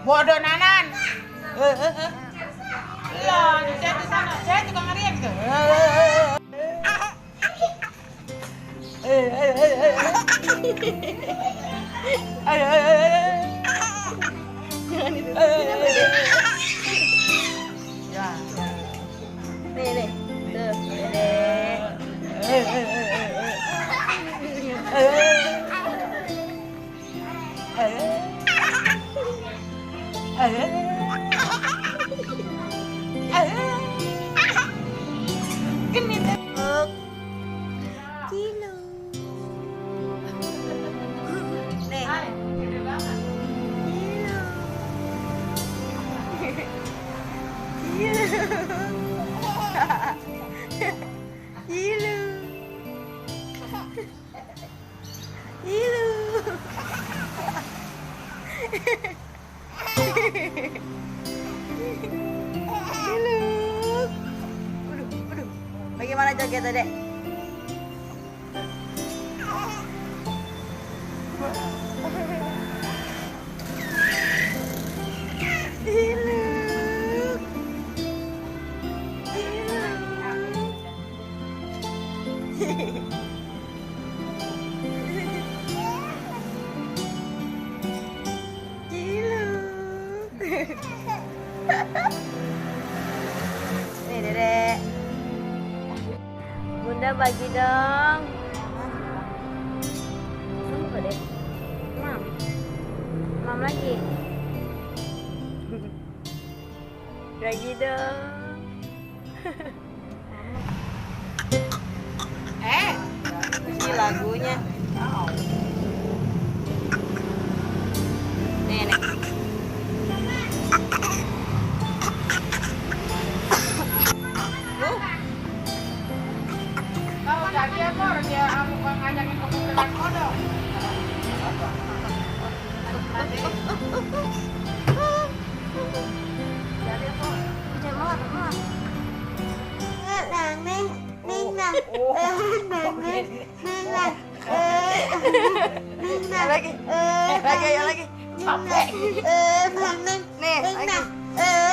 Bodoh nanan. Lah, saya di sana. Saya tukang ngarian gitu. Jangan itu. Ya. Nih. Tuh, Dek. Ciluk. Ciluk. Nih. Waduh. Bagaimana jogetnya, Dek? Ciluk. Nih, Dedek. Bunda bagi dong. Sumpah, Dek. Mam lagi. Bagi dong. Ini lagunya. Nih. Kalau jadi apa dia ngajakin ke mobilan kodok. Jadi apa? Jangan mau. Lagi. Capek. Nih, lagi.